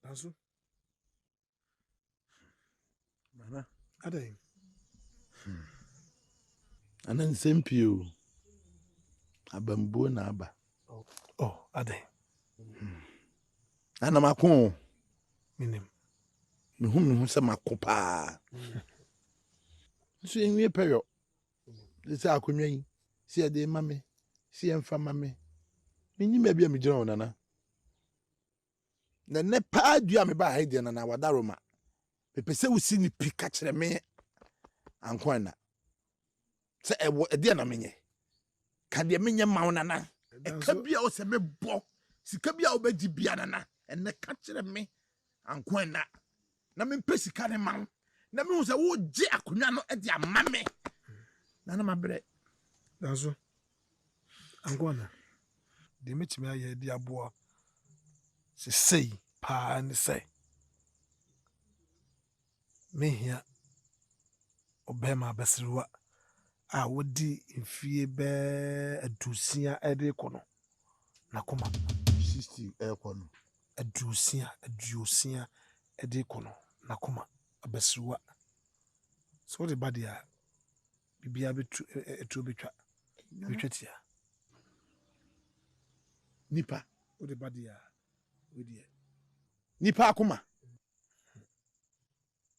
Nanso. Nana. Adɛn? Hmm. Nana nsɛm pii o. Abambuo na aba. Oh, adɛn? Hmm. Nana mako o. Menim. Mehu me ho sɛ mako paa. Nso yɛnwie pɛyɔ. Sɛ akonnwa yi, sɛ yɛde ma me, sɛ yɛmfa ma me. Menim baabi a megyina o, Nana. Na nnɛ paa dua a mebaa ha yi deɛ Nana Wadaroma, mepɛ sɛ wosi ne pi ka kyerɛ me anko ana sɛ ɛwɔ ɛdeɛ na menyɛ ka deɛ menyɛ ma wo Nana. Ɛka bi a wosɛ mebɔ sika bi a wobɛgye bia Nana ɛnɛ ka kyerɛ me anko ana na mempɛ sika ne ma wo na mehu sɛ wogye akonnwa no de ama me Nana mabrɛ. Nanso Angola, deɛ mɛtumi ayɛ de aboa sesei paa ne sɛ mehia ɔbarima abasiriwa a wadi mfie bɛɛ aduosia de rekɔ no n'akoma. 60 rekɔ no. Aduosia, aduosia de rekɔ no n'akoma, abasiriwa. Sɛ wode ba deɛ a, biribiara bɛtu ɛtuo bɛtwa bɛtwa tia. Nipa. Wode ba deɛ a wei deɛ. Nipa akoma.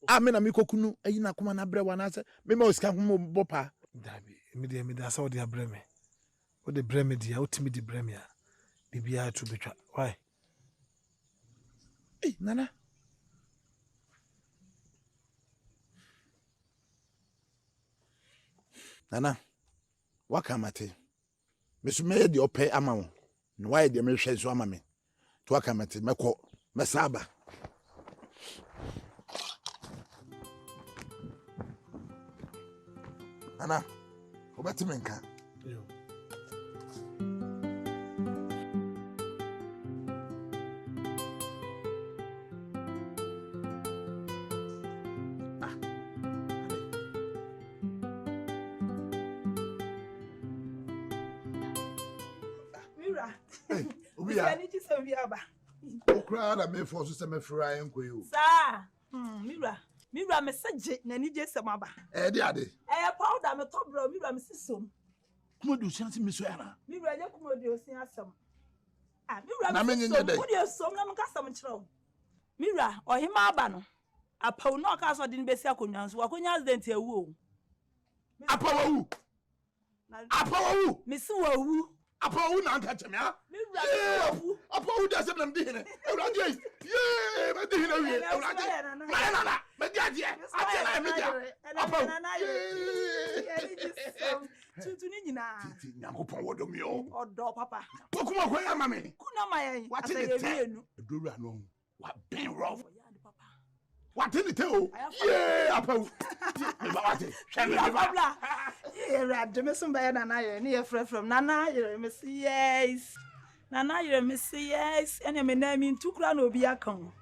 A me na mekɔku no ayi n'akoma no abrɛ wo anaasɛ mema wo sika ho bɔ paa. Dabi, me deɛ meda sɛ wode abrɛ me. Wode brɛ me deɛ a wotumi de brɛ me a biribiara tu bɛtwa. Why? Ei, Nana. Nana, waka mate. Me so mɛyɛ deɛ ɔpɛ ama wo, na wayɛ deɛ mehwɛ nso ama me. Nti waka mate, mɛkɔ, mɛsa aba. Nana, wobɛte me nka. Okura na mefɔ so sɛ mɛfra yɛn nkɔ yi o. Saa, hmm, me wura, me wura me se gye n'ani gye sɛm aba. Ɛyɛ de ade. Ɛyɛ powder metɔ brɛ me wura me si som. Kuma di osia se meso ana. Me wura nye kuma di osia asɛm. Ah, me wura me si som. Wo de som na menka asɛm nkyerɛ wo. Me wura, ɔhema aba no. Apaw na ɔkaa sɛ ɔde no besi akonnwa no so. Wakonya accident awu o. Apaw awu. Apaw awu. Mesi wawu. Apaw awu na anka kyɛ me a. Me wura mesi wawu. Apaw awu de asɛm na medi hene. Awurade ei. Yee, madi hene awie. Awurade. Mayɛ nana. Madi adeɛ. Adeɛ na yɛ me dea. Apaw. Yee. Tutu ne nyinaa. Titi Nyankopɔn wɔ dɔ mi o. Ɔdɔ papa. Wakum akwan ama me. Kuna ma yɛn. Wate ne tɛ. Adurowura no. Wabɛn rɔf. Wate ne tɛ o. Yee apawu. Meba wate. Hwɛ me meba. Yee awurade me so bɛyɛ nana yere ne yɛ frɛfrɛ m nana yere me se yes. Nana yere me se yes. Ɛne me nan mi ntu kura na obi aka o.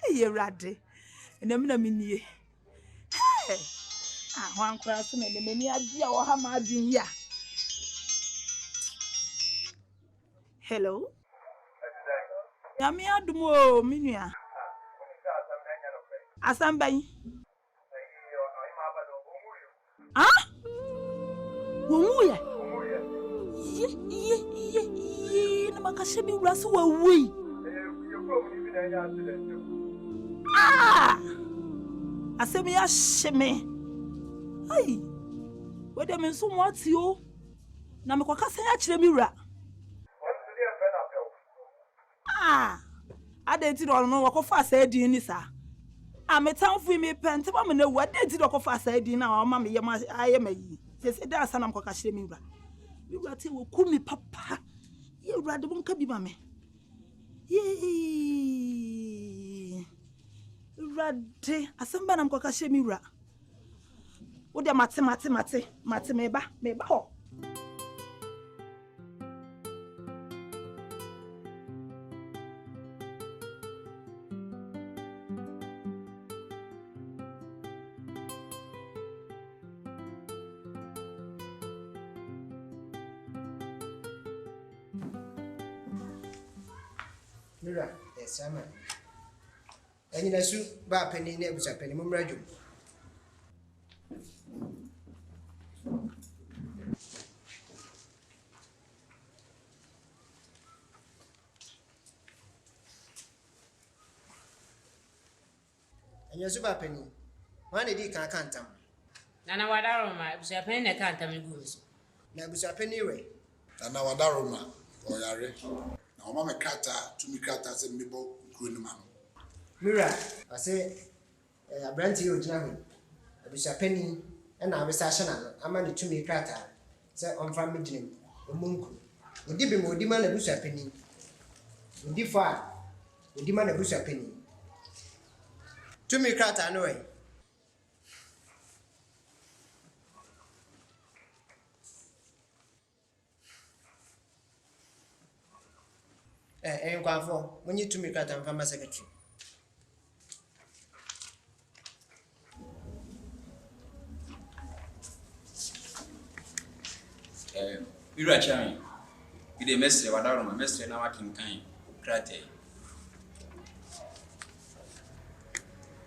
Ee awurade. Ɛnɛ me na me nie. Hey! Ah, hwan koraa so na ɛnɛ m'ani agye a ɔha m'adwene yi a. Hello. Nyame adom o me nua. Asɛm bɛn? Ah? Wɔnwuiɛ? Ye ye ye ye na maka hyɛ me wura sɛ wawu yi. Ah! Asɛm yi ahye me. Ai! Wei deɛ me nso mo ate o. Na mekɔka sɛn akyerɛ me wura? Ah! Adɛn nti na ɔno no wɔkɔfaa saa din no saa? Ah, me tamfo yi, mepɛ ntɛm ama no awu. Adɛn nti na ɔkɔfaa saa din no a ɔma me yam ayɛ ma yi? Seesei dɛn ansa na mekɔka kyerɛ me wura? Me wura te wɔku me papa. Yɛ Awurade, monka bi ma me. Yee! Awurade, asɛm bɛn na mekɔka kyerɛ me wura? Wo deɛ mate mate mate mate meba meba hɔ. Mira, yes, I'm. Anyinasu baa panin ne abusuapanin, mommra dwom. Anyinasu baa panin, hwan na edii kan kaa ntam? Nana Wadaroma, abusuapanin na ɛkaa ntam no guu me so. Na abusuapanin wɛ? Nana Wadaroma, ɔyare, na wama me krataa, tumi krataa sɛ mebɔ kuro no ma no. Me wura, ɔse eh, aberanteɛ yi a ɔgyina hɔ yi, abusuapanin na abesa ahyɛ n'ano ama no tumi krataa sɛ ɔmfa mmɛgyina mu, ɔmmɔ nkuro. Ɔdi bem a, ɔdi ma n'abusuapanin. Ɔdi fɔ a, ɔdi ma n'abusuapanin. Tumi krataa no wɔ he? Eh, nkwafoɔ, monyi tumi krataa mfa ma secretary. Eh, me wura Kyerɛme, me deɛ mɛsrɛ w'adaworoma, mɛsrɛ na woakenkan krataa yi.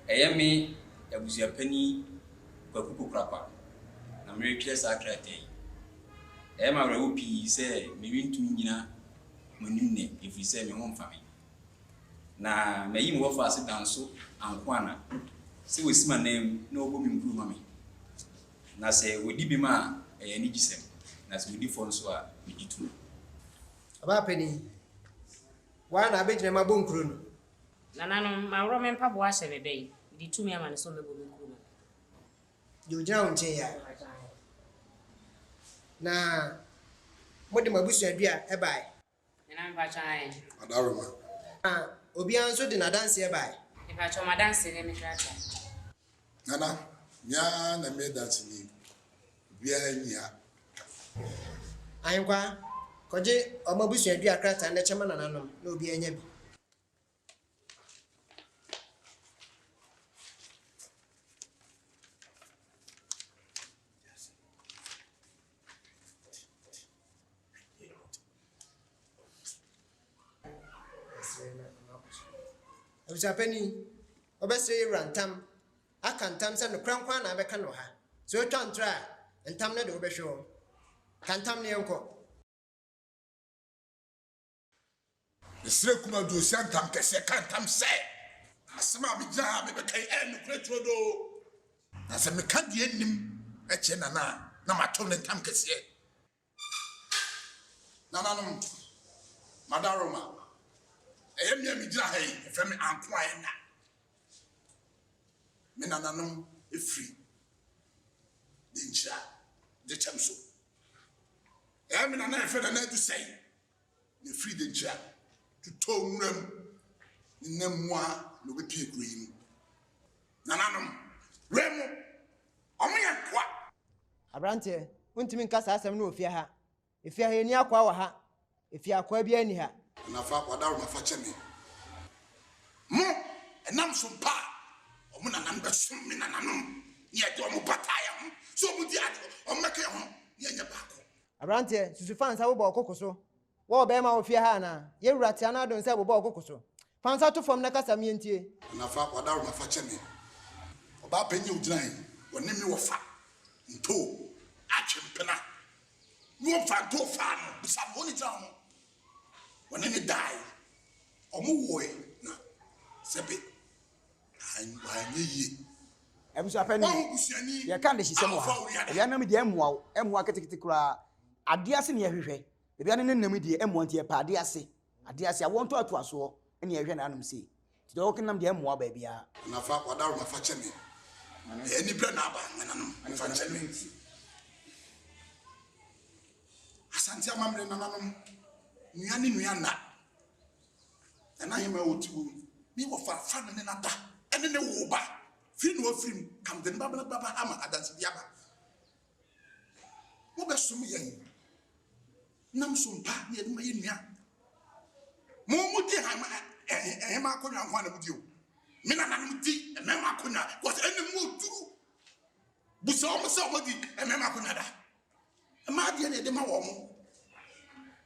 Ɛyɛ me abusuapanin Kwaku Kokorakwa na meretwerɛ saa krataa yi. Ɛyɛ me awerɛho pii sɛ merentumi nnyina mo anim nnɛ ɛfiri sɛ me ho mfa me. Na mayi me wɔfaase Danso Ankoana sɛ ɔsi m'ananmu na ɔbɔ me nkuro ma me. Na sɛ ɔdi bem a, ɛyɛ anigyesɛm, na sɛ ɔdi fɔ nso a, megye tom. Ɔbaa panin, wo ara na abɛgyina mu abɔ nkuro no. Nananom, maworɔ me mpaboa ahyɛ me bɛ yi, mede tumi ama no sɛ ɔmmɛbɔ me nkuro ma me. Deɛ ɔgyina wo nkyɛn yi ara. Na mode mo abusuadua baeɛ. Nana mepakyɛw ae. Adaworoma. Na obiara nso de n'adanseɛ baeɛ. Mepakyɛw m'adanseɛ ne me krataa. Nana, me ara na meyɛ danseni, obiara nni ha ka. Ahenkwaa, kɔgye wɔn abusuadua krataa no na kyɛ ma nananom na obiara nya bi. Abusuapanin, wobɛsrɛ yɛn wura ntam aka ntam sɛ nokorɛ nko ara na abɛka no wɔ ha. Sɛ wotwa ntorɔ a, ntam no de wobɛhwe hɔ. Ka ntam no yɛnkɔ. Mesrɛ kum Aduosia ntam kɛseɛ ka ntam sɛ, asɛm a megyina ha a mebɛka yi ɛyɛ nokorɛ turodoo. Na sɛ meka deɛ nnim kyerɛ Nana a, na mato no ntam kɛseɛ. Nananom, Madaroma, ɛyɛ me a megyina ha yi, yɛfrɛ me Ankoa Ɛna. Me nananom firi Denkyira, Gyekyɛm so. Ɛyɛ me nana a yɛfrɛ Nana Adusɛe. Na ɛfiri Denkyira totɔɔ nwura mu nenam mu ara na ɔbɛpue kuro yi mu. Nananom, wei mo, wɔn yɛ nkoa. Aberanteɛ, wontumi nka saa asɛm no wɔ fie ha. Efie ha, yɛnni akoa wɔ ha. Efie akoa biara nni ha. Nana fa w'adaworoma fa kyɛ me. Mo, ɛnam so mpa a wɔn nananom bɛsom me nananom ne yɛde wɔn bataa yɛn ho sɛ wɔn di ade, wɔn mmɛka yɛn ho ne yɛnyɛ baako. Aberanteɛ, susu fa nsa bobɔ wo koko so. Wowɔ ɔbarima wɔ fie ha anaa? Yɛn wura tea n'adon sɛ bobɔ wo koko so. Fa nsa to fam na kasa ma yɛntie. Nana fa w'adaworoma fa kyɛ me. Ɔbaa panyin a ogyina ha yi, ɔne me wɔfa ntoo atwe mpena. Ne wɔfa ntoo faa no, bisa no, wɔn gyina ho. Wɔne ne dae. Wɔn woe na sɛbe anyɛ yie. Abusuapanin, Wahu busuani yɛka adehyesɛm a wɔ ɔfa ha. wo nua da. Awia nam deɛ ɛmmoa wo, ɛmmoa ketekete koraa. Adeɛ ase na yɛhwehwɛ. Awia no ne nam deɛ ɛmmoa nti yɛpɛ adeɛ ase. Adeɛ ase, awoɔ ntoatoasoɔ na yɛhwɛ n'anom sei. Nti deɛ ɔkenam deɛ ɛmmoa baabiara. Na fa w'adaworoma fa kyɛ me. Ɛyɛ aniberɛ na aba, nananom, momfa nkyɛ me. Asante amammerɛ nananom, nua ne nua nna. Nana Ahemaa a ɔte hɔ yi, me wɔfa fa no ne no ada, ɛne ne wo ba. Firi na wafiri mu, ka mede ne ba bɛba ha ma adansedie aba. Mobɛsom yɛn nam so mpa ne yɛde ma yɛ nua. Mo mo di hama ɛhema akonnwa nko na mo di o. Me nananom di mmarima akonnwa because ɛna mu oduru. Busa wɔn sɛ wɔn di mmarima akonnwa da. Mmaa deɛ na yɛde ma wɔn.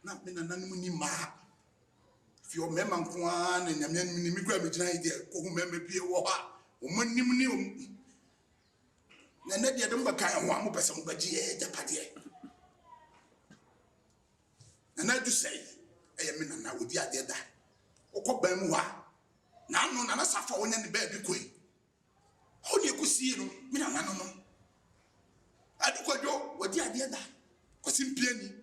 Na me nananom ni mmaa. Fie hɔ mmarima nko ara na Nyame anim ni. Me koraa megyina ha yi deɛ, kɔhu mmarima pie wɔ hɔ a, wɔn anim ne wɔn. Na ɛnɛ deɛ de mobɛka yɛn ho a, mopɛ sɛ mobɛgye yɛn agyapadeɛ. Nana Adu sɛe ɛyɛ me nana, ɔdi adeɛ da. Wokɔ ban mu hɔ a, n'ano Nana Safo a wɔnya ne baabi kɔ yi, Hɔ na ɛkɔsiee no, me nananom no. Adu Kwadwo, wadi adeɛ da. Kwasi Mpiani.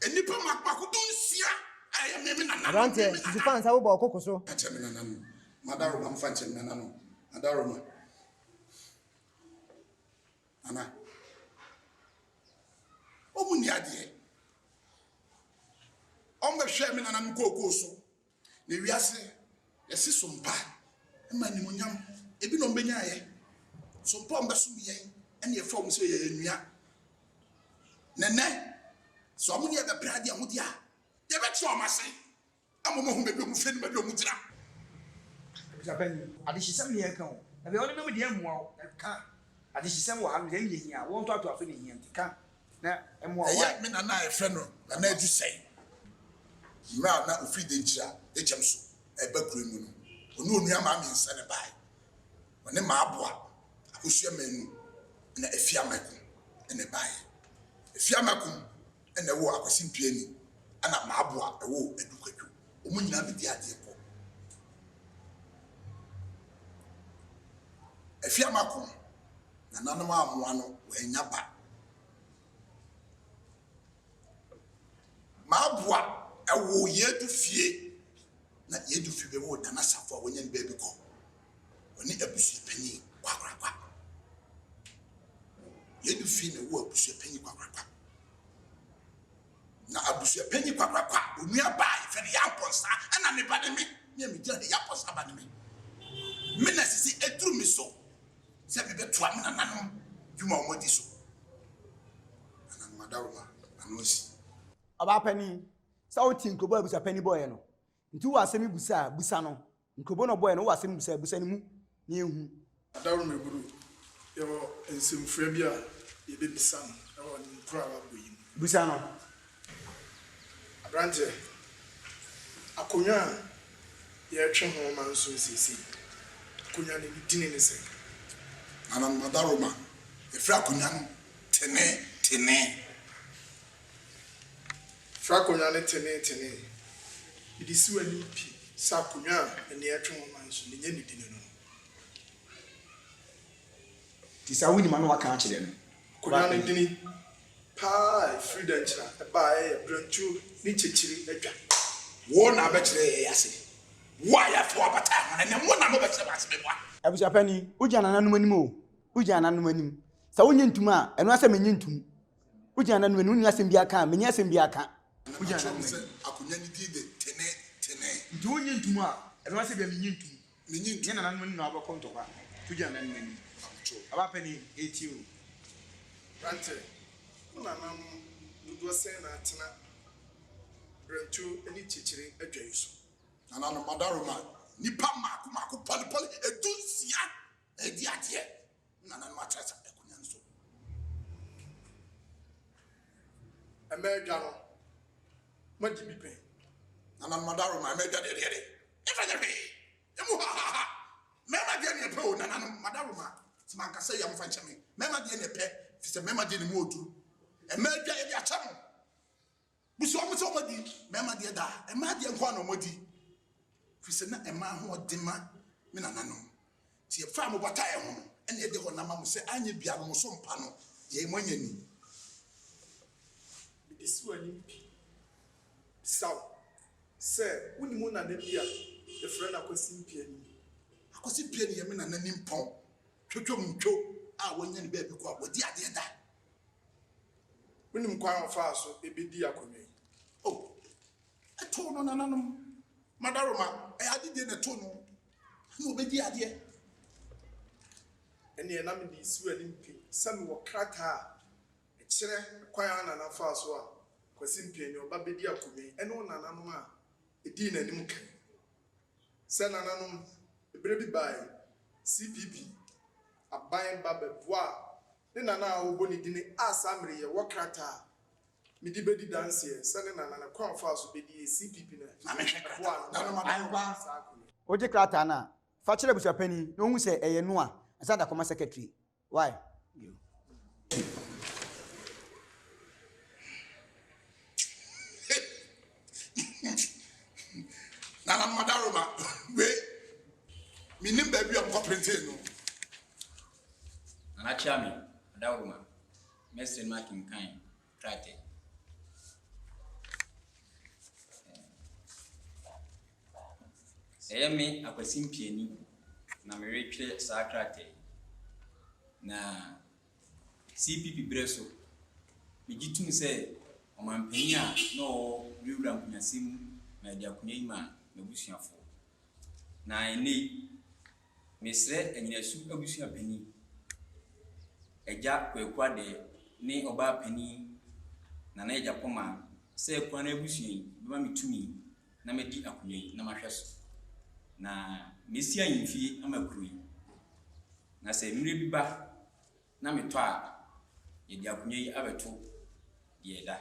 Nnipa mmaako mmaako dunsia a ɛyɛ me, me nananom. Aberanteɛ, susu fa nsa bobɔ wo koko so. Kyɛ me nananom. Madaroma, mfa nkyɛ me nananom. Madaroma. Nana. Wɔn nni adeɛ. Wɔn bɛhwɛɛ me nananom kookoo so. Na wiase yɛse sompa ma animuonyam ebi na ɔmbɛnyaayɛ sompa ɔmbɛsom yɛn ɛne yɛfa ɔmo sɛ yɛyɛ nua na nɛ sɛ ɔmo ne yɛbɛpere adeɛ ho deɛ a yɛbɛkyerɛ ɔmo ase ama ɔmo ahu baabi ɔmo firi ne baabi ɔmo gyina. Abusuapanyin, adehyesɛm na yɛreka o, na baabi a wonenam deɛ mmoa wo, na ka adehyesɛm wɔ hanom deɛ ɛnna ehia, awoɔ ntoatoaso na ehia nti ka na ɛmmoa wo. Ɛyɛ me nana a yɛfrɛ no Nana Adu Sɛe. Mmerɛ a na ɔfiri Denkyira Dekyɛm so reba kuro yi mu no, ɔne onuammaa mmiɛnsa na ɛbaeɛ. Ɔne Maaboa, Akosua Manu na Afia Mako na ɛbaeɛ. Afia Mako na ɛwoo Akwasi Mpiani ɛna Maaboa ɛwoo Adu Kwadwo. Wɔn nyinaa bɛdi adeɛ kɔ. Afia Mako, nananom ammoa no, wannya ba. M'aboa woo Yedu fie na Yedu fie bɛwoo Nana Safo a wanya ne baabi kɔ. Ɔne abusuapanyin Kwakorakwa. Yedu fie na ɛwoo abusuapanyin Kwakorakwa. Na abusuapanyin Kwakorakwa onua baa yɛfrɛ no Yampɔnsa ɛna ne ba ne me. Me a megyina ha Yampɔnsa ba ne me. Me na sisi aduru me so sɛ mebɛtoa me nananom dwuma a wɔadi so. Nananom adaworoma ano asi. Ɔbaapanin, sɛ wote nkurobɔ a abusuapanin bɔeɛ no, nti wowɔ asɛm bi busa a, busa no. Nkurobɔ na ɔbɔeɛ no, wowɔ asɛm bi busa a, busa no mu na yɛnhu. Adaworoma Aburu, yɛwɔ nsɛmfua bi a yɛbɛbisa no wɔ ne nkuro a wabɔ yi mu. Bisa no. Aberanteɛ, akonnwa a yɛretwe ho ma nso seesei, akonnwa no ne dini ne sɛn? Nananom Adaworoma, yɛfrɛ akonnwa no Tene Tene. Yɛfrɛ akonnwa no Tene Tene. Mede si w'anim pi sɛ akonnwa a ɛne yɛretwe ho ma nso no, nyɛ ne dini no no. Nti saa wonim a na waka akyerɛ no. Akonnwa no dini paa a ɛfiri Dankyira baeɛ yɛ Brantuo ne Kyekyere adwa. Wo na abɛkyerɛ yɛn ase. Wo a yɛafa wo abata yɛn ho no, ɛnnɛ mo na mobɛkyerɛ me ase meboa. Abusuapanin, wogyina nananom anim o, wogyina nananom anim. Sɛ wonnye ntom a, ɛno ara sɛ mennye ntom. Wogyina nananom anim, wonni asɛm biara ka a, menni asɛm biara ka. Wogyina nananom anim. Sɛ akonnwa no din de Tene Tene. Nti wonnye ntom a, ɛno ara sɛ bia mennye ntom. Menye ntu. Nyɛ nananom anim na wobɛkɔ ntɔkwa. Tu gyina nananom anim. Ɔbaa panin, etie o. Aberanteɛ, wo nananom dodoɔ sɛn na atena Brɛntuo ne Kyekyere adwa yi so? Nananom Adaroma, nnipa mmaako mmaako pɔlepɔle 16 na adi adeɛ. Me nananom atena saa akonnwa no so. Ɛmɛ adwa no, moagye bi pɛn? Nananom Adaroma, ɛmɛ adwa deɛ deɛ de, ɛmfa nyɛ hwee. Emu hahaha. Mmarima deɛ ne ɛpɛ o, nananom Adaroma, sɛ mankasa yi a momfa nkyɛ me. Mmarima deɛ ne ɛpɛ, firi sɛ mmarima deɛ ne mu ɔduru. Ɛmɛ adwa yɛde akyɛ mo. Bisa wɔn sɛ wɔadi mmarima deɛ daa, mmaa deɛ nko ara na wɔadi. Firi sɛ na mmaa ahoɔden ma me nananom. Nti yɛfaa mo bataeɛ ho no, ɛna yɛde hɔ no ama mo sɛ anyɛ biara no mo so mpa no, deɛ moanya ni. Mede si w'anim pi bisa wo sɛ wonim wo nana bi a yɛfrɛ no Akwasi Mpiani? Akwasi Mpiani yɛ me nana nimpɔn twotwom ntwo a wanya ne baabi kɔ a wadi adeɛ da. Wonim kwan a ɔfaa so bɛdii akonnwa yi? Oh, ɛtoo no nananom. Madaroma, ɛyɛ adedie na ɛtoo no na ɔbɛdi adeɛ. Ɛnneɛ na mede resi w'anim pi sɛ mewɔ krataa a ɛkyerɛ kwan a Nana faa so a Kwasi Mpiani ɔba bɛdi akonnwa yi ne wo nananom a ɛdii n'anim kan. Sɛ nananom, berɛ bi baeɛ, CPP aban ba bɛboaa ne nana a wɔbɔ ne dini a saa mmerɛ yi yɛwɔ krataa a. Mede bɛdi danseɛ sɛ ne nana no kwan a ɔfaa so bɛdii CPP no ɛboaa no ma ɔnyaa saa akonnwa yi. Wogye krataa no a, fa kyerɛ abusuapanin na ɔhu sɛ ɛyɛ no a, ansa de akɔma secretary. Why? Yo. Nana Madaroma, wei, menim baabi a ɔmkɔ printee no. Nana Kyeame Adaworoma, mɛsrɛ no akenkan krataa yi. Ɛyɛ me Akwasi Mpiani na meretwerɛ saa krataa yi. Na CPP berɛ so, megye tom sɛ ɔmanpanin a na ɔwɔ wurawura nkonyasɛm mu ma yɛde akonnwa yi maa m'abusuafoɔ. Na ɛnnɛ yi, mesrɛ Anyinasu abusuapanin, Agya Kwaku Adɛɛ ne ɔbaa panin Nana Agyapong sɛ Akuana abusua yi bɛma me tumi na madi akonnwa yi na mahwɛ so. Na mɛsi ahemfie ama kuro yi. Na sɛ mmerɛ bi ba na metɔ a, yɛde akonnwa yi abɛto deɛ ɛda.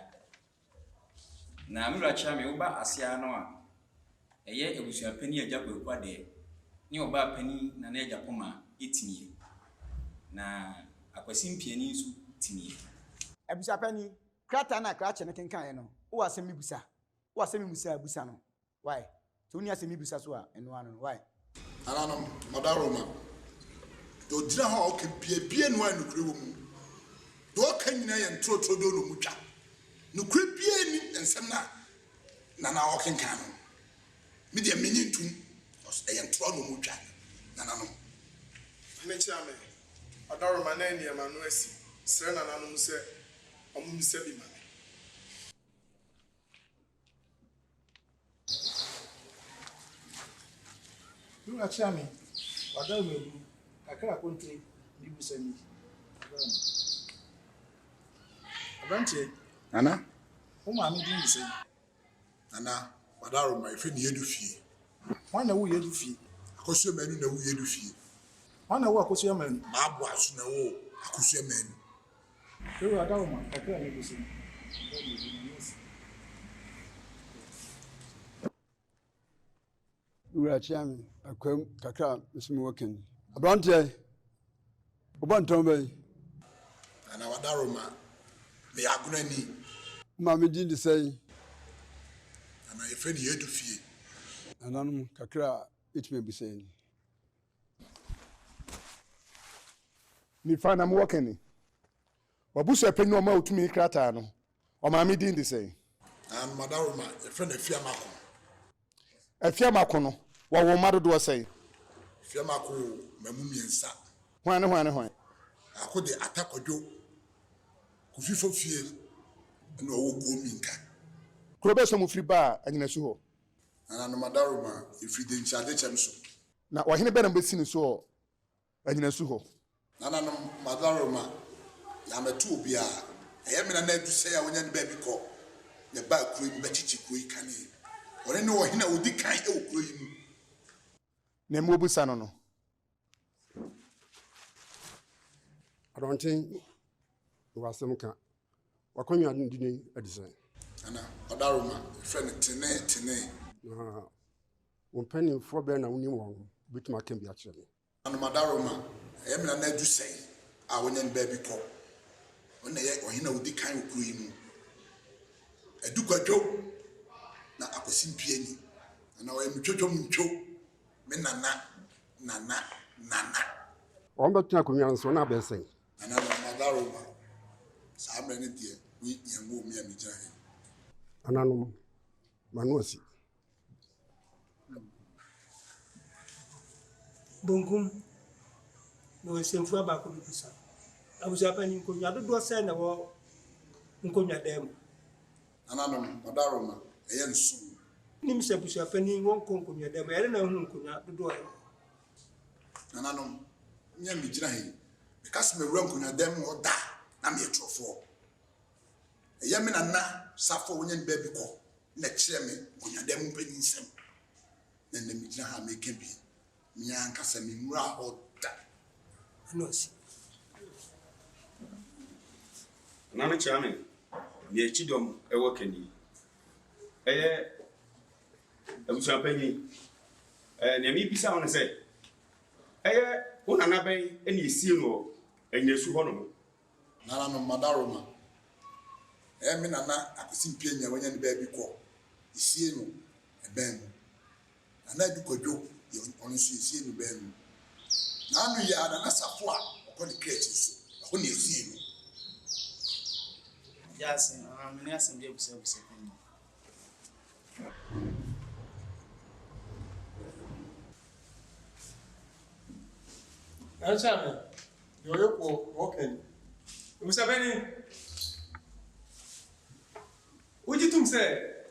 Na me wura Kyeame, woba ase ara no a, ɛyɛ abusuapanin Agya Kwaku Adɛɛ ne ɔbaa panin Nana Agyapong a ɛtimiiɛ. Na Akwasi Mpiani nso timiiɛ. Abusuapanin, krataa no a krakye no kenkaneɛ no, wowɔ asɛm bi bisa? Wowɔ asɛm bi bisa a, bisa no. Why? Sɛ wonni asɛm bi bisa so a, ɛno ara no no. Why? Nananom, Madaroma, deɛ ɔgyina hɔ a ɔka bia bia nni hɔ a nokorɛ wɔ mu. Deɛ ɔka nyinaa yɛ ntorɔtorɔ na ɔmu twa. Nokorɛ biara nni nsɛm no a Nana ɔkenkan no. Me deɛ menye ntom because ɛyɛ ntorɔ na ɔmu twa. Nananom. Ɔhene Kyeame, Ɔdawroma na nneɛma no asi, srɛ nananom sɛ wɔmmisa bi ma me. Me wura kyea me, w'adaworo abu, kakra akontire, mebisa ni, adaworo. Aberanteɛ, Nana. Wo maame din de sɛn? Nana, w'adaworo yɛfrɛ no Yedu Fie. Hwan na ɛwoo Yedu Fie? Akosua Manu na ɛwoo Yedu Fie. Hwan na ɛwoo Akosua Manu? M'aboa nso na ɛwoo Akosua Manu. Me wura Dawoma, kakra a mebisa ni, adaworo abu, na mesi. Me wura kyea me akwam kakra a mese mewɔ ka ni. Aberanteɛ, wobɔ ntɔn bɛn? Nana Wadaroma, meyɛ Agonani. Wo maame din de sɛn? Nana, yɛfrɛ no Yedu Fie. Nananom, kakra a mɛtumi abisa ni. Nifa na mewɔ ka ni. W'abusua panyin a ɔma wo tumi krataa no, ɔmaame din de sɛn? Nana Madaroma, yɛfrɛ no Afiamako. Afiamako no, wɔwoo mma dodoɔ sɛn? Afiamako woo mma mu mmiɛnsa. Hwan ne hwan ne hwan? Baako de Atta Kwadwo, Kofi Fofie ɛna ɔwɔ Kuominka. Kuro bɛn so na mofiri baa Anyinasu hɔ? Nana Madaroma, yɛfiri Denkyira Adekyɛm so. Na ɔhene bɛn na mobɛsi ne so wɔ Anyinasu hɔ? Nananom, Madaroma, yɛammɛto obiara. Ɛyɛ me nana Adusei a wanya ne baabi kɔ na ɛbaa kuro yi mu bɛkyekye kuro yi kane. Ɔno ne ɔhene a ɔdi kan wɔ kuro yi mu. Nea mobisa no no. Adɔnten, mewɔ asɛm ka. W'akonnwa no din de sɛn? Nana, Ɔdaroma, yɛfrɛ no Tenee Tenee. Na wo mpanimfoɔ bɛn na wonim wɔn? Wobɛtumi aka bi akyerɛ me? Anomadaroma, ɛyɛ me nana Adusɛe a wanya ne baabi kɔ. Ɔno na ɛyɛ ɔhene a ɔdi kan wɔ kuro yi mu. Adu Kwadwo na Akwasi Mpiani. Nana ɔyɛ me twotwo mu ntwo, me nana, nana, nana. Wɔn bɛtena akonnwa no so na abɛyɛ sɛn? Nana Anomadaroma, saa mmerɛ no deɛ, me yɛnwoo me a megyina ha yi. Nananom, m'ano asi. Bonkum, Mewɔ nsɛmfua baako bi bisa. Abusua panin, nkonnwa dodoɔ sɛn na ɛwɔ nkonnwa dan mu? Nananom, Ɔdaroma, ɛyɛ nson. Nim sɛ abusua panin wɔnkɔ nkonnwa dan mu, ɛyɛ dɛn na wohunu nkonnwa dodoɔ a ɛwɔ hɔ? Nananom, me a megyina ha yi, meka sɛ mawura nkonnwa dan mu hɔ da a, na meyɛ torofoɔ. Ɛyɛ me nana Safo a wanya ne baabi kɔ na ɛkyerɛɛ me nkonnwadan mu mpanyinsɛm, na nnɛ migyina ha a mereka bi. Me ankasa minwuraa hɔ da. Ɛna ɔse. Nana kyia me. Nea kyidɔm wɔ ka nie. Ɛyɛ abusuapanyin, ɛɛ nea mebisa wo ne sɛ, ɛyɛ wo nana bɛn na esie no wɔ Anyinasu hɔ nom? Nananom, Madaroma, ɛyɛ me nana Akwasi Mpianya wanya ne baabi kɔ, esie no ɛbɛn mu. Nana Adu Kwadwo deɛ ɔno nso yɛsie no bɛn mu. N'ano yi ara Nana Safo a ɔkɔ ne kra akyi nso, ɛhɔ na yɛsie no. Yɛ ase, anaa mene asɛm bi abisa abisa panyin. Nanso ano, deɛ ɔyɛ kɔ ɔka ni. Abusuapanin, wogye tom sɛ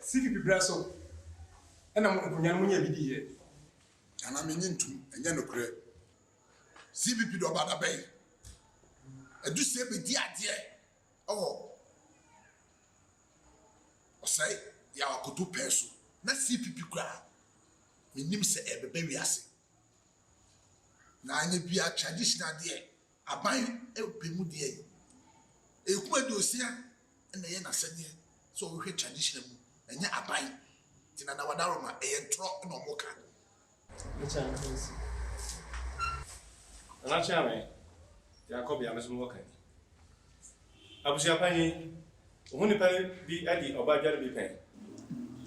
CPP berɛ so na mo nkonnwa no monyaa bi diiɛ? Nana, mennye ntom, ɛnyɛ nokorɛ. CPP deɛ ɔbaa da bɛn? Adusie bɛdi adeɛ wɔ ɔsɛe yaw akoto pɛɛ so. Na CPP koraa, mennim sɛ ɛrebɛba wiase. Na anyɛ biaa traditional deɛ aban pɛ mu deɛ yi, ɛyɛ kum aduosia na ɛyɛ n'asɛdeɛ sɛ ɔhwehwɛ traditional mu, ɛnyɛ aban. Nti Nana Wadaroma, ɛyɛ ntorɔ na ɔmo ka. Nana Kyeame, Yankɔbea, me nso mewɔ ka bi. Abusua panyin, wo ho nipa bi adi ɔba dware bi pɛn?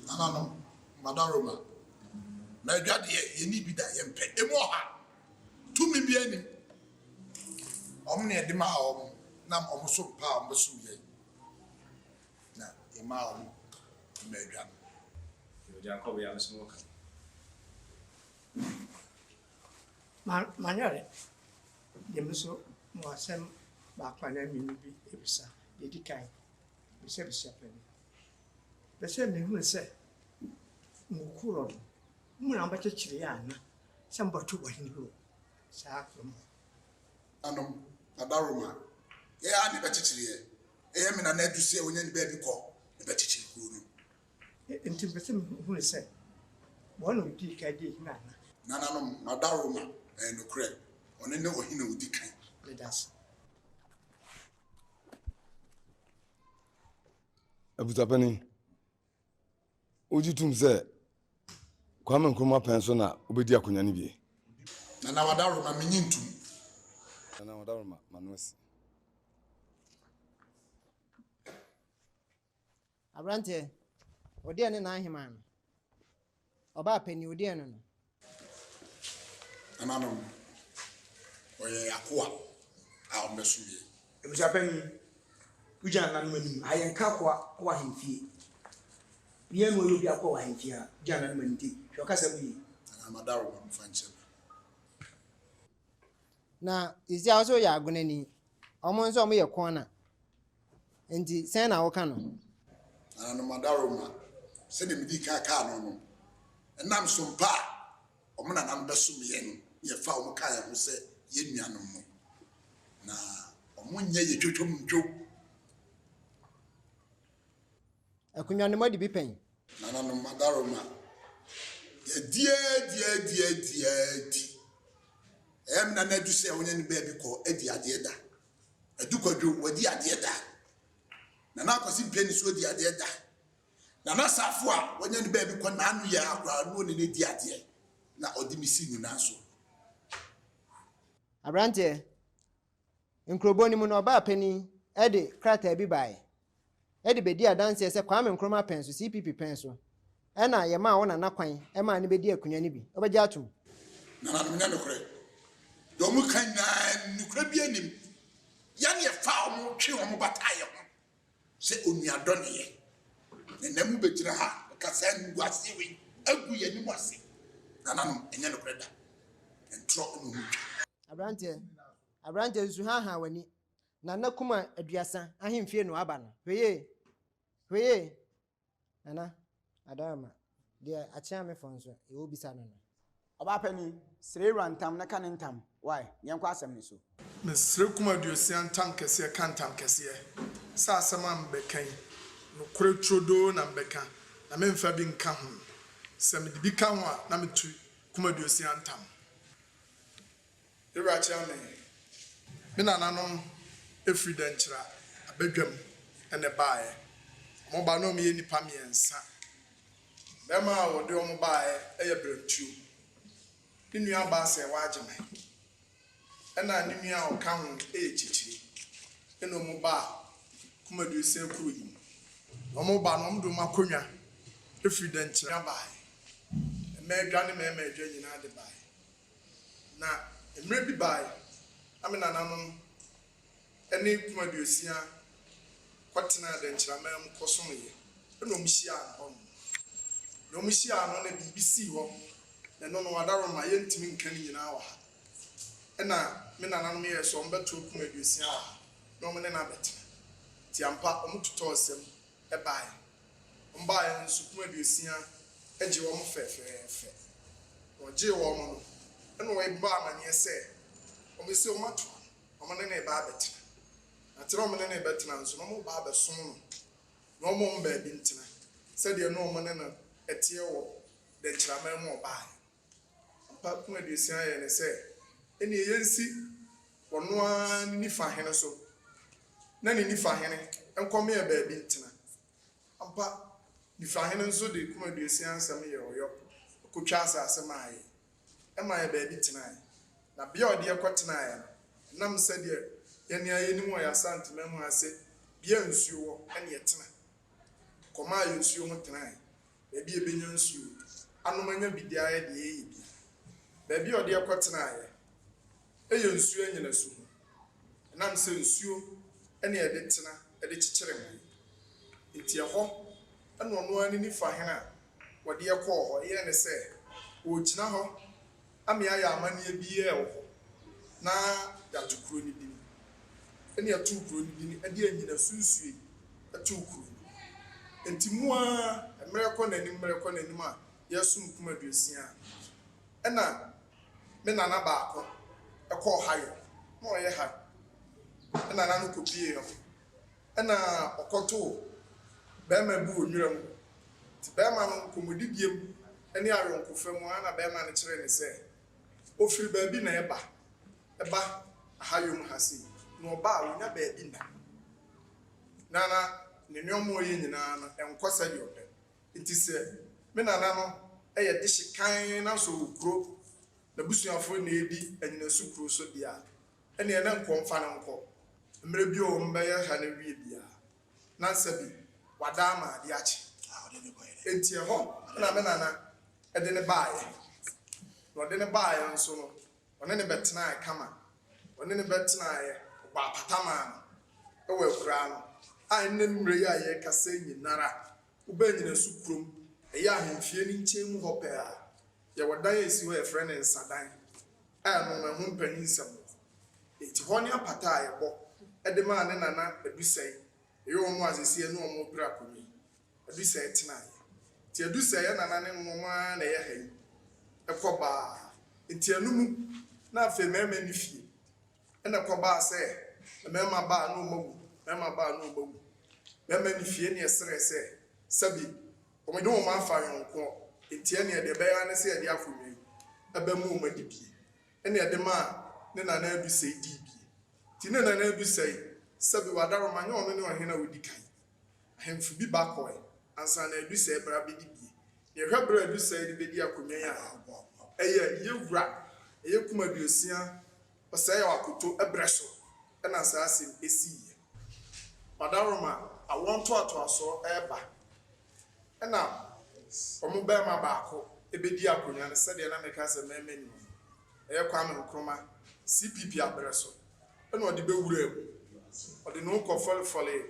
Nananom, Madaroma, na adwa deɛ yɛnni bi da, yɛmpɛ. Emu ɔha, tumi biara nnim. Wɔn na yɛde maa wɔn, nam wɔn som pa a wɔbɛsom yɛn, na yɛmaa wɔn mmaa adwa no. Yankɔbea, me nso mewɔ ka bi. Manuel deɛ me nso mewɔ asɛm baako anaa mmienu bi rebisa. Deɛ ɛdi kan, mebisa abusuapanin. Mepɛ sɛ mehunu sɛ mo kuro no, mo na mobɛkyekyereɛ ana sɛ mobɛto ɔhene bi wɔ saa kurom hɔ? Nanom, Adaworoma, yɛn ara na yɛbɛkyekyereɛ. Ɛyɛ me Nana Adu sɛ ɔnya ne baabi kɔ na bɛkyekyere kuro no. Enti mepɛ sɛ mehunu sɛ wɔn na wɔdii kan dii hene ana? Nananom, Madaroma, ɛyɛ nokorɛ, ɔno ne ɔhene a ɔdi kan. Meda ase. Abusuapanin, wogye tom sɛ Kwame Nkrumah pɛn so na wobɛdi akonnwa no bie? Nana Wadaroma, menye ntom. Nana Wadaroma, m'ano asi. Aberanteɛ, wo deɛ ne n'aheman no. Ɔbaa panin, wo deɛ no no. Nananom, wɔyɛ yɛn akoa a wɔbɛsom yɛn. Abusua panyin, wogyina nananom anim. Ha yɛnka akoa wɔ ahemfie. Obiara nni hɔ a ɔyɛ obi akoa wɔ ahemfie ha. Wogyina nananom anim nti, hwɛ ɔkasa mu yie. Nana Madaroma, momfa nkyɛ me. Na seesei a wo sɛ woyɛ agonani, wɔn nso wɔyɛ kɔɔna. Enti sɛn na woka no? Nananom adaworoma, sɛdeɛ medii kan kaa no no, ɛnam som pa a wɔn nananom bɛsom yɛn no na yɛfaa wɔn kaa yɛn ho sɛ yɛn nuanom no, na wɔnyɛ yɛn twotwom ntwo. Akonnwa no, moadi bi pɛn? Nananom adaworoma, yɛadi adi adi adi adi. Ɛyɛ me nana adu sɛ ɔnyɛ ne baabi kɔ adi adeɛ da. Adu Kwadwo, wadi adeɛ da. Nana Akwasi Mpiani nso adi adeɛ da. Nana Safo a wanya ne baabi kɔ n'ano yɛ ara koraa no ne no adi adeɛ na ɔde me sii ne nan so. Aberanteɛ, nkurobɔ no mu no ɔbaa panin de krataa bi baeɛ de bɛdii adanseɛ sɛ Kwame Nkrumah pɛn so, CPP pɛn so, na yɛmaa wo nana kwan maa no bɛdii akonnwa no bi. Wobɛgye atom? Nananom, nyɛ nokorɛ. Deɛ wɔn ka nyinaa, nokorɛ biara nnim. Yɛn na yɛfaa wɔn twee wɔn bataa yɛn ho sɛ onuadɔ ne yɛn. Na nnɛ mobɛgyina ha bɛka saa animguaseɛ wei agu yɛn anim ase. Nananom, ɛnyɛ nokorɛ da. Ntorɔ na wɔtwa. Aberanteɛ, aberanteɛ susu haahaa w'ani. Nana Kuma Aduasa ahemfie no aba no. Hweye! Hweye! Nana, Adarma, deɛ akyea me fɔ nso, deɛ wobisa no no. Ɔbaa panin, srɛ Ewura ntam na ka ne ntam, wai, na yɛnkɔ asɛm no so. Mesrɛ Kuma Aduosia ntam kɛseɛ ka ntam kɛseɛ, sɛ asɛm a mebɛka yi, nokorɛ turodoo na mebɛka, na memfa bi nka ho. Sɛ mede bi ka ho a, na metu Kuma Aduosia ntam. Yɛwura Kyeame, me nananom firi Dɛnkyira abadwam na ɛbaeɛ. Wɔba na wɔyɛ nnipa mmiɛnsa. Barima a wɔde wɔn baeɛ yɛ Brantuo. Ne nuabaa Sɛɛwa Agyeman ɛna ne nua a ɔka ho yɛ Kyekyire. Ɛna wɔbaa Kumaduosia kuro yi mu. Na wɔba no, wɔde wɔn akonnwa firi Dankyira baeɛ. Mmaa adwa ne mmarima adwa nyinaa de baeɛ. Na mmerɛ bi baeɛ na me nananom ne Kumaduosia kɔtenaa Dankyiraman mu kɔsomeeɛ, ɛna wɔhyiaa no hɔnom. Na wɔhyiaa no na biribi sii hɔ, na ɛno no adaworoma yɛntumi nka ne nyinaa wɔ ha. Ɛna me nananom yɛɛ sɛ wɔbɛtoa Kumaduosia wɔ ha na wɔne no abɛtena. Nti ampa wɔtotɔɔ nsam baeɛ. Wɔbaeɛ no nso Kumaduosia gyee wɔn fɛfɛɛfɛ. Na ɔgyee wɔn no, ɛna ɔbɔɔ amaneɛ sɛ wɔn se wɔatoa no, wɔne no reba abɛtena. Na tena a wɔne no rebɛtena nso, na wɔreba abɛsom no, na wɔmma wɔn baabi ntena, sɛdeɛ na wɔne no teɛ wɔ dɛnkyɛmman mu a ɔbaeɛ no. Ampa, Kumaduosia yɛɛ no sɛ, ɛnneɛ yɛnsi ɔno ara ne nifa hene so, na ne nifa hene nkɔmea baabi ntena. Ampa, nifa hene nso de Kumaduosia nsɛm yɛɛ ɔyɔ, kɔtwaa asase maa yɛn. Ɛmaa yɛn baabi tenaeɛ. Na bea a ɔde yɛn kɔtenaeɛ no, ɛnam sɛdeɛ yɛn ara yɛnim wɔ yɛn Asanteman mu ha sɛ bea a nsuo wɔ ne yɛtena, kɔmaa yɛn nsuo ho tenaeɛ, baabi a yɛbɛnya nsuo anom anya bi de ayɛ deɛ yɛyɛ biara. Baabi a ɔde yɛn kɔtenaeɛ yɛ nsuo anyinaso ho. Ɛnam sɛ nsuo ne yɛde tena de kyekyere ho nti, ɛhɔ na ɔno ara ne nifa hene a wɔde yɛ kɔɔ hɔ yɛɛ ne sɛ ɔregyina hɔ ama yɛayɛ amanneɛ biara wɔ hɔ na yɛato kuro no din. Ɛnna yɛtoo kuro no din de anyinaso nsuo yi too kuro no. Enti mu ara, mmerɛ kɔ n'anim, mmerɛ kɔ n'anim a yɛresom kum aduosia, ɛnna me nana baako kɔɔ Hayo. Na ɔyɛ ha. Me nana no kɔpuee hɔ. Ɛnna ɔkɔtoo barima bi wɔ nwura mu. Nti barima no, nkɔmmɔdidie mu ne ayɔnkofa mu ara na barima no kyerɛɛ no sɛ, ɔfiri baabi na ɛba, ɛba Ahayom ha sei, na ɔba a, ɔnya baabi nna. Na na ne nneɛma a ɔyɛ nyinaa no, ɛnkɔ sɛdeɛ ɔpɛ. Nti sɛ me nana no yɛ dehye kann na sɛ ɔwɔ kuro, n'abusuafoɔ na ɛredi Anyinasu kuro so deɛ a, ɛneɛ na nkɔ mfa no nkɔ. Mmerɛ bi a wɔbɛyɛ ha no awie biara, na sɛbi wada ama adeɛ akye. Enti ɛhɔ na me nana de no baeɛ. Na ɔde no baeɛ nso no, ɔne no bɛtenaeɛ kama. Ɔne no bɛtenaeɛ, ɔbɔɔ apata maa no wɔ akuraa no, a ɛnnɛ mmerɛ yi a yɛrekasa yi nyinara, woba Anyinasu kurom, ɛyɛ ahemfie no nkyɛn mu hɔ pɛɛ a, yɛwɔ dan a ɛsi hɔ a yɛfrɛ no Nsadan. a ɛno no ɛho mpaninsɛm wɔ hɔ. Enti hɔ ne apata a yɛbɔ de maa ne nana Adusɛe, ɛyɛ wɔn a seesei ɛne wɔn repere akonnwa yi, Adusɛe tenaeɛ. Nti Adusɛe yɛ nana ne wɔn ara na ɛyɛ ha yi kɔ baa. Nti ɛno mu na afei mmarima nni fie. Ɛna ɛkɔbaa sɛ mmarima baa na wɔn awu, mmarima baa na wɔn awu. Mmarima nni fie ɛne ɛsrɛɛ sɛ sɛbi Wɔde wɔn afa ayɔnkoɔ, enti ɛneɛ deɛ ɛbɛyɛ ara ne sɛ yɛde akonnwa yi bɛma wɔn adi bie. Ɛna ɛde maa ne Nana Adusei dii bie. Nti ne Nana Adusei, sɛbe Wadaroma, nyɛ ɔno ne ɔhene a ɔdi kan. Ahemfo bi ba kɔɔɛ ansa na Adusei bra bɛdi bie. Na yɛhwɛ berɛ a Adusei de bɛdi akonnwa yi a, ɛyɛ Yɛwura, ɛyɛ Kumaduosia Ɔsɛe Akoto berɛ so na saa asɛm yi siiɛ. Badaroma awoɔ ntoatoasoɔ reba, ɛna wɔn barima baako bɛdi akonnwa no sɛdeɛ na meka sɛ mmarima nni hɔ no, ɛyɛ Kwame Nkrumah, CPP aberɛ so ɛna ɔde bɛwuraa mu. Ɔde ne ho kɔfɔlefɔlee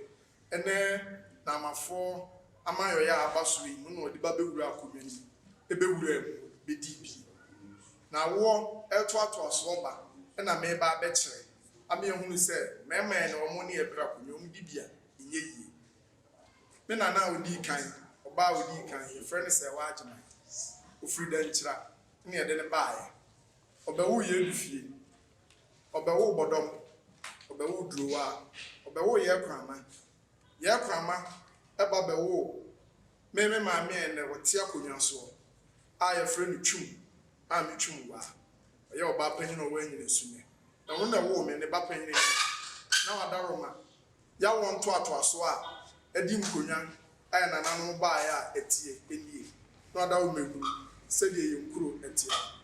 ɛnɛ Namafoɔ amanyɔeɛ a aba so yi mu na ɔde ba bɛwuraa akonnwa no mu, bɛwuraa mu bɛdii bie. Na awoɔ retoatoasoɔ ba na mereba abɛkyerɛ ama yɛahunu sɛ mmarima yɛ na wɔn ne yɛ bra akonnwa mu di bi a, ɛnyɛ yie. Me nana a ɔdii kan, ɔbaa a ɔdii kan, yɛfrɛ no Sɛɛwa Agyeman. Ɔfiri Dankyira na yɛde no baeɛ. Ɔbɛwoo yɛn du fie. Ɔbɛwoo Bɔdɔm. Ɔbɛwoo Durowaa. Ɔbɛwoo Yɛɛkorama. Yɛɛkorama ba bɛwoo me me maame a ɛnnɛ ɔte akonnwa soɔ a yɛfrɛ no Twum a me Twum Waa. Ɔyɛ ɔbaa panyin a ɔwɔ Anyinasu nnɛ. Na ɔno na ɛwoo me, ne ba panyin ne me. Na Wadaroma, yɛawoɔ ntoatoasoɔ a adi nkonnwa. A yɛn nananom baeɛ a ɛteɛ nie, na wɔada wo mmɛhunu sɛdeɛ yɛn kuro teɛ.